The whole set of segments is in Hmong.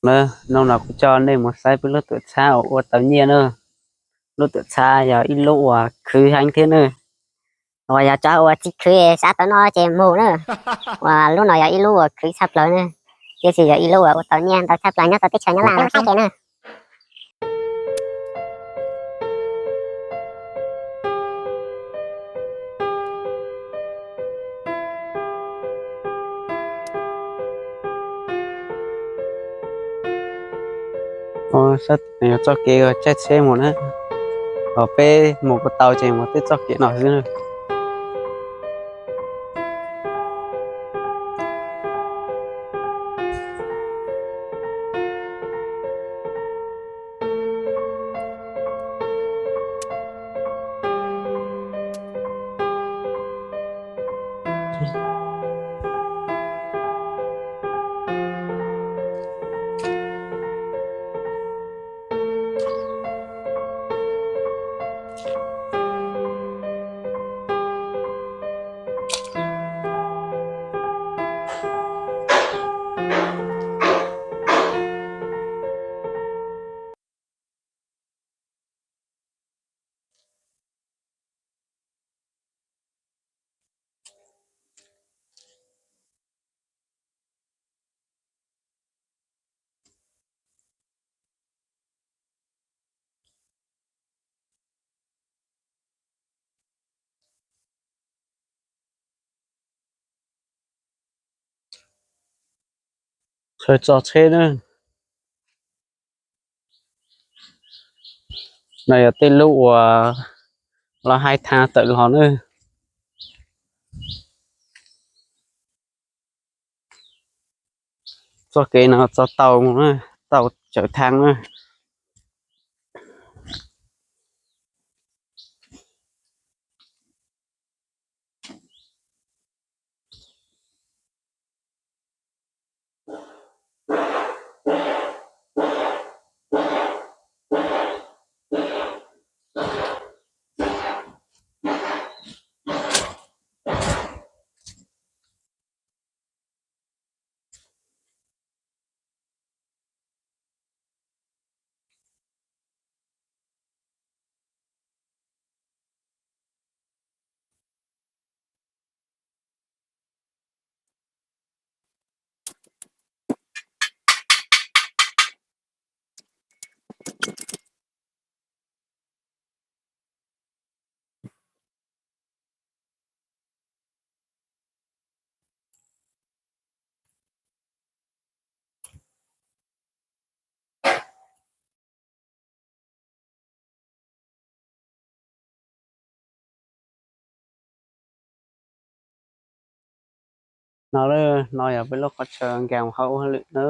Hnub no kuv coj nej mus saib peb lub tuam txhab uas ua tau nyiaj na. Lub tuam txhab yog ib lub uas khwv heev thiab na. Uas yog cov uas tsis khwv sab tau no ces mus na. Uas lub no yog ib lub uas khwv tshaj plaws na, tiam sis yog ib lub uas ua tau nyiaj ntau tshaj plaws nyob rau teb chaws Nyab Laj no saib na. Sab yog txoj kev caij tsheb mus na, ho peb mus puas tau ces mus tej txoj kev no xwb na. Txhawj txog tsheb na. No yog tej lub uas los hais thaaj tawm los na. Txoj kev no txog tau mus na, tau tsaws thaaj na. No, no yog peb lub qhov chaw nkaus hauv ua lwm na.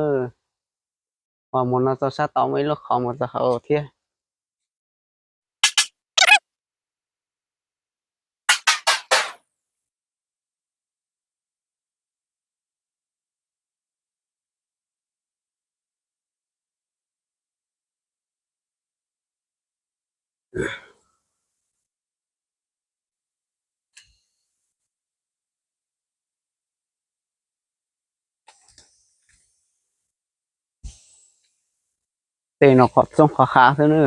Ho mus no txog sab tod muaj ib lub qhov mus txog hauv thiab. Tej no qhov txoob qhov hav xwb na.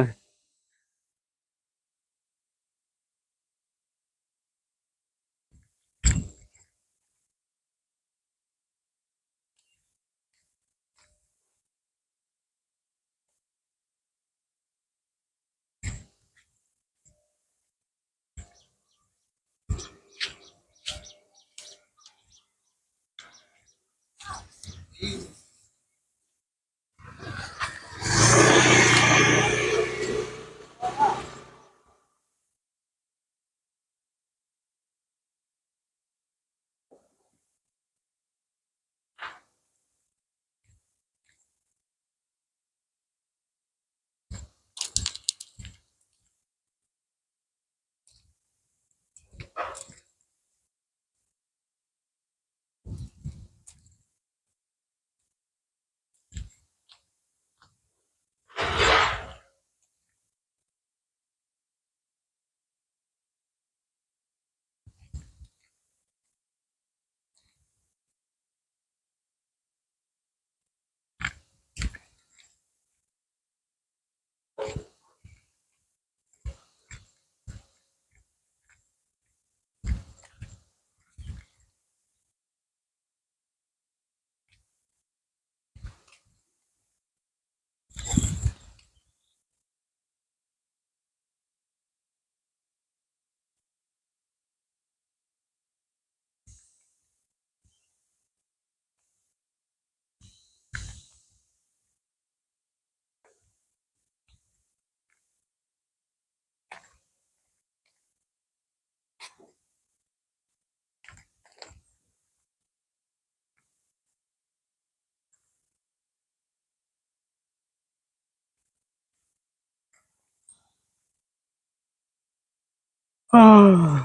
Ua,